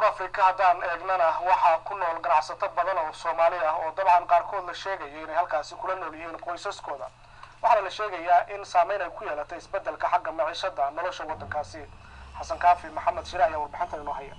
Koonfur Afrika haddaan eegnana, waxaa ku nool ganacsato badan oo Soomaali ah oo dabcan qaarkood la sheegayo inay halkaasi kula nool yihiin qoysaskooda, waxaana la sheegayaa in saameyn ay ku yeelatay isbeddelka xagga maciishada nolosha waddankaasi. Xasan Kaafi Maxamed Shire ayaa warbixintan inoo haya.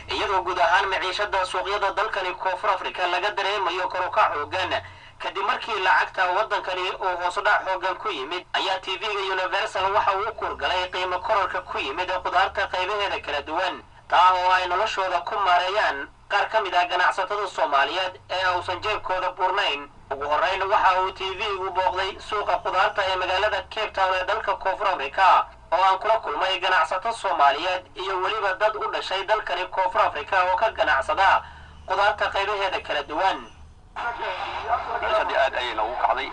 Iyadoo guud ahaan maciishada suuqyada dalkani Koonfur Afrika laga dareemayo kor u kac xoogan kadib markii lacagta waddankani uu hoosudhac xoogan ku yimid, ayaa TV-ga Universal waxa uu u kuurgalay qiimo kororka ku yimid khudaarta qaybaheeda kala duwan, taa oo ay noloshooda ku maareeyaan qaar ka mid ah ganacsatada Soomaaliyeed ee uusan jeebkooda buurnayn. Ugu horrayn waxa uu TV-gu booqday suuqa khudaarta ee magaalada Cape Town ee dalka Koonfur Afrika, oo aan kula kulmay ganacsato Soomaaliyeed iyo weliba dad u dhashay dalkani Koonfur Afrika oo ka ganacsada khudaarta qaybaheeda kala duwan. Maciishadii aad ayay noogu kacday,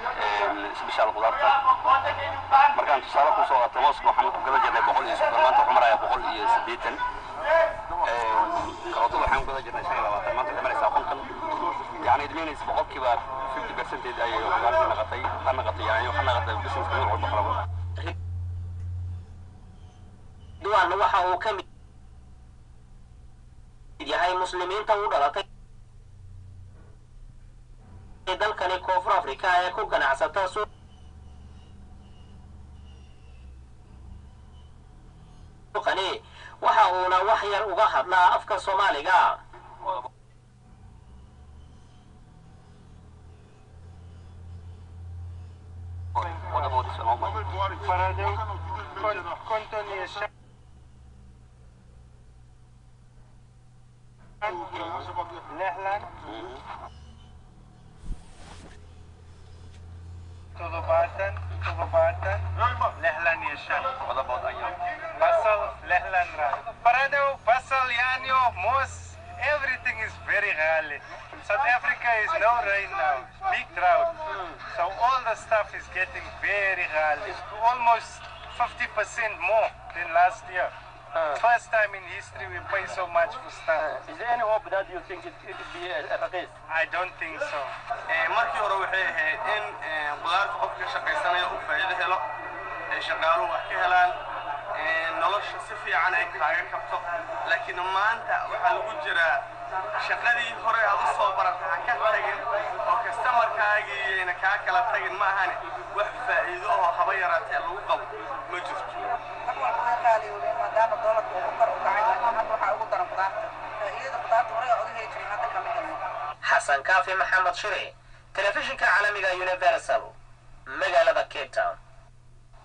isbishaal khudaarta. Markaan tusaale kusoo qaato, mooska waxaan ku gada jirnay 130, maanta wuxuu marayaa 180. Karootada waxaan ku gada jirnay 25, maanta waxay maraysaa 50. Yani it means 50% percentage ayay khudaartii naqatay, ha naqatay yaanyo, ha naqatay businesska nooc walba kalaba. Ridwaan waxa uu ka mid yahay muslimiinta u dhalatay dalkani Koonfur Afrika ee ku ganacsata suuqani, waxa uuna wax yar uga hadlaa afka Soomaaliga. What about this one? How much? konton iyo 5, 60, 70, 70, 65. What about onion? Basal 60 rand. Parado, basal, yaanyo, moos, everything is very qaali. South Africa is no rain now, big drought. So all the stuff is getting very qaali. Almost 50% more than last year. First time in history we pay so much for stuff. Is there any hope that you think it could be a raqiis? I don't think so. Markii hore waxay ahayd in qudaarta qofka shaqaysanaya uu faa'iido helo, ay shaqaaluhu wax ka helaan, nolosha si fiican ay kaaga kabto, laakiin maanta waxaa lagu jiraa shaqadii hore aad u soo baratay ha ka tagin oo customerkaagii kaa kala tagin, ma ahane wax faa'iido oo haba yaraatee lagu qabo ma jirto. Wax walba way qaaliyoobeen maadaama doolarka uu kor u kacay, laakiin hadda waxaa ugu daran khudaarta. Faa'iidada khudaarta hore oga heli jirin hadda kama helno. Xasan Kaafi Maxamed Shire, telefishinka caalamiga Universal, magaalada Cape Town.